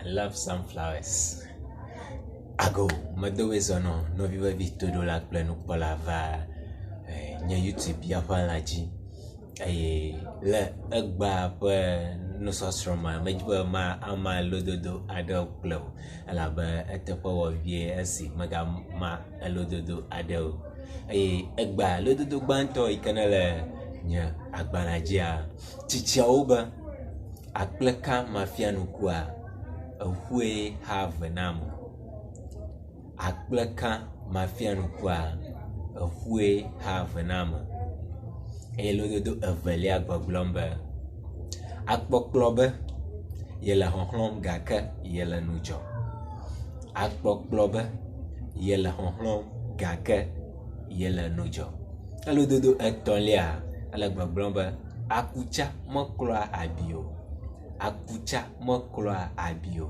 love sunflowers. Ago medo woe zɔ nɔ nɔvi vevi toɖola kple nukpɔla va eh, nye YouTube ya ƒe alã dzi eye le egbea ƒe nusɔsrɔ̃ me medzi be ma ama lododo aɖewo kple wò elabe eteƒe wɔ vie esi megama elododo aɖewo eye egbea lododo gbãtɔ yi ke ne le nye agbalẽa dzia tsitsiawo be akpleka mafianukua eƒue ha ve nam. Akpleka mafianukua eƒue ha ve nam. Eye lododo evelia gbɔgblɔm be akpɔkplɔ be yele xɔxlɔ̃m gake yele ŋudzɔ. Akpɔkplɔ be yele xɔxlɔ̃m gake yele ŋudzɔ. Elododo etɔ̃lia ele gbɔgblɔm be akutsa meklɔa abi o. Akutsa meklɔa abi o.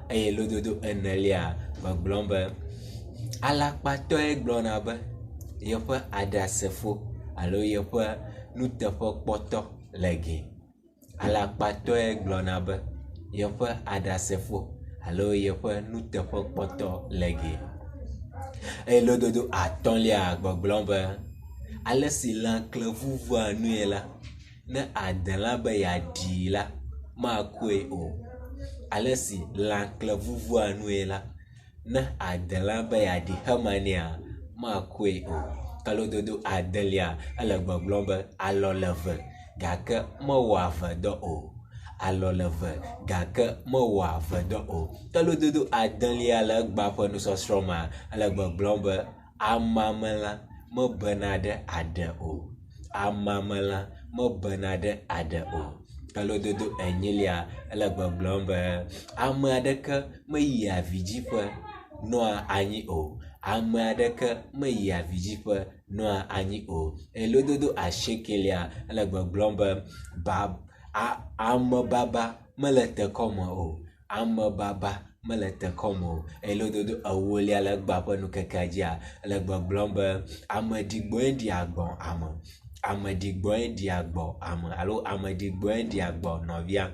Eye lododo enelia gbɔgblɔm be alakpatɔe gblɔna be yeƒe aɖasefo alo yeƒe nuteƒekpɔtɔ le gɛ. Alakpatɔe gblɔna be yeƒe aɖasefo alo yeƒe nuteƒekpɔtɔ le gɛ. Eye lododo atɔ̃lia gbɔgblɔm be ale si lãkle vuvua nue la, ne adelã be yeaɖii la, makɔe o. Ale si lãkle vuvua nue la, ne adelã be yeaɖi xema nɛa, makɔe o. Ke lododo adelia ele gbɔgblɔm be alɔ le ve gake mewɔa ve dɔ o. Alɔ le ve gake mewɔa ve dɔ o. Ke lododo adelia le egbea ƒe nusɔsrɔ̃ mea, ele gbɔgblɔm be amamelã mebena ɖe aɖe o. Amamelã mebena ɖe aɖe o. Ke lododo enyilia ele gbɔgblɔm be ame aɖeke meyia vidziƒe nɔa anyi o. Ame aɖeke meyia vidziƒe nɔa anyi o. Eye lododo asiekelia ele gbɔgblɔm be ba a amebaba mele tekɔme o. Amebaba mele tekɔme o. Eye lododo ewolia le egbea ƒe nukekea dzia ele gbɔgblɔm be ame ɖigbɔe ɖia gbɔ ame. Ame ɖigbɔe ɖia gbɔ ame alo ame ɖigbɔe ɖia gbɔ nɔvia.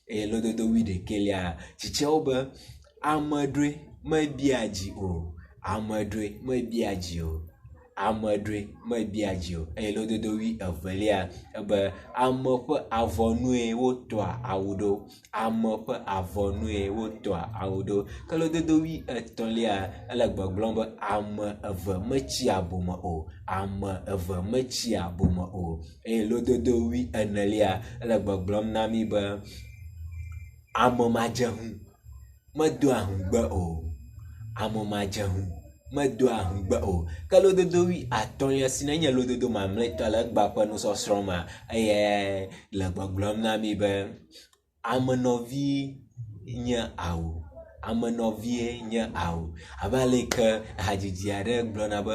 Eye lododo wuiɖekɛlia tsitsiawo be ame ɖoe mebia dzi o. Ame ɖoe mebia dzi o. Ame ɖoe mebia dzi o. Eye lododo wui evelia ebe ame ƒe avɔ nue wotɔa awu ɖo. Ame ƒe avɔ nue wotɔa awu ɖo. Ke lododo wui etɔ̃lia ele gbɔgblɔm be ame eve metsia bome o. Ame eve metsia bome o. Eye lododo wui enelia ele gbɔgblɔm na mi be ame madzeŋu medoa ŋugbe o. Ame madzeŋu medoa ŋugbe o. Ke lododo wui atɔ̃lia si nenye lododo mamlɛtɔ le egbea ƒe nusɔsrɔ̃ mea eye le gbɔgblɔm na mi be ame nɔvi nye awu. Ame nɔvie nye awu. Abe ale yi ke hadzidzi aɖe gblɔna be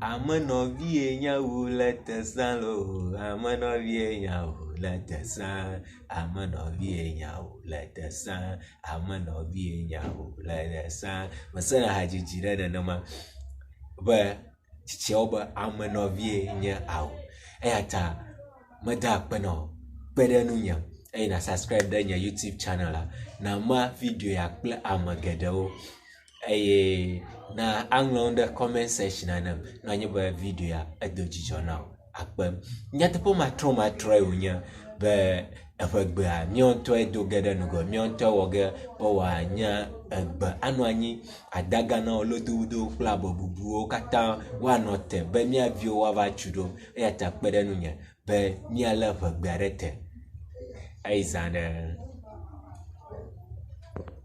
ame nɔvie nye awu le te sã loo, ame nɔvie nye awu le te sã, ame nɔvie nye awu le te sã, ame nɔvie nye awu le te sã. Mesena hadzidzi ɖe nenema be tsitsiawo be ame nɔvie nye awu. Eya ta meda akpe na wò, kpe ɖe ŋunye eye na subscribe ɖe nye YouTube channel la. Na ma video ya kple ame geɖewo eye na aŋlɔ nu ɖe comment section nam ne wòanye be video ya edo dzidzɔ na wò. Akpe. Nyateƒe matrɔmatrɔe wònye be eʋegbea míawo ŋutɔe do ge ɖe ŋgɔ, míawo ŋutɔe wɔ ge be wòanye egbe anɔ anyi adaga na wo lododo kple abɔ bubuwo katã woanɔ te be mía viwo woava tu ɖo. Eya ta kpe ɖe ŋunye be míalé ʋegbea ɖe te. Eyi zã ɖe.